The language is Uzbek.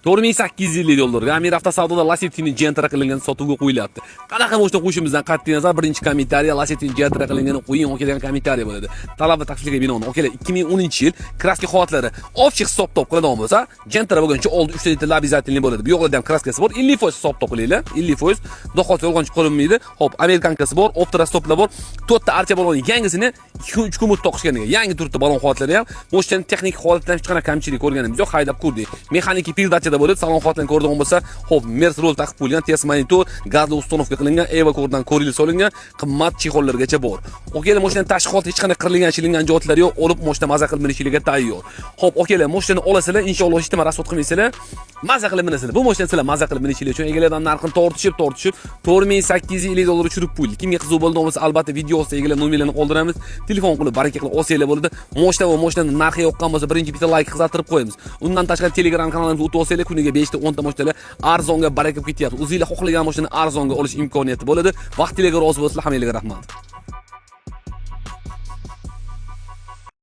4850 dollarga Amir Avtosavdoda Lacettini Gentra qilingan sotuvga qo'yilyapti. Qanaqa mashina qo'yishimizdan qat'iy nazar, birinchi комментария "Lacettini Gentra qilingani qo'ying aka" degan комментария bo'ladi. Talab va taklifga binoan, akalar, 2010-yil, краска holatlari общий hisob kitob qiladigan bo'lsa, Gentra bo'lguncha oldi 3 litr обязательный bo'ladi. Bu yoqlarda ham краска si bor, 50% hisob kitob qilinglar. 50%, xudo xohlasa, yolg'on qilinmaydi. Xo'p, американка si bor, Optra stoplar bor. To'rtta archa baloni yangisini 2-3 kun muddat toqishgan ekan. Yangi turibdi balon holatlari ham. Mashinani texnik holatidan hech qanaqa kamchilik ko'rganimiz yo'q, haydab ko'rdik. Mexanika передача da bo'lib, salon holatini ko'radigan bo'lsa, xo'p, Merz rul taqib qo'yilgan, test monitor, gazli установка qilingan, Eva ko'rdan ko'ril solingan, qimmat чехол largacha bor. Okalar, mashinani tashqi holati hech qanday qirilgan, shilingan jihatlari yo'q, olib mashina maza qilib minishligiga tayyor. Xo'p, okalar, mashinani olasizlar, inshaalloh hech nima расход qilmaysizlar, maza qilib minasizlar. Bu mashinani sizlar maza qilib minishinglar uchun egalardan narxini tortishib, tortishib 4850 dollar tushirib qo'ydik. Kimga qiziq bo'ldi bo'lsa, albatta video ostida egalar nomerlarini qoldiramiz. Telefon qilib, baraka qilib olsanglar bo'ladi. Mashina va mashinani narxi yoqqan bo'lsa, birinchi bitta layk qizartirib qo'yamiz. Undan tashqari Telegram kanalimizga o'tib olsanglar, kuniga 5 ta 10 ta mashinalar arzonga baraka bo'lib ketyapti. O'zinglar xohlagan mashinani arzonga olish imkoniyati bo'ladi. Vaqtingizga rozi bo'lsizlar, hammanglarga rahmat.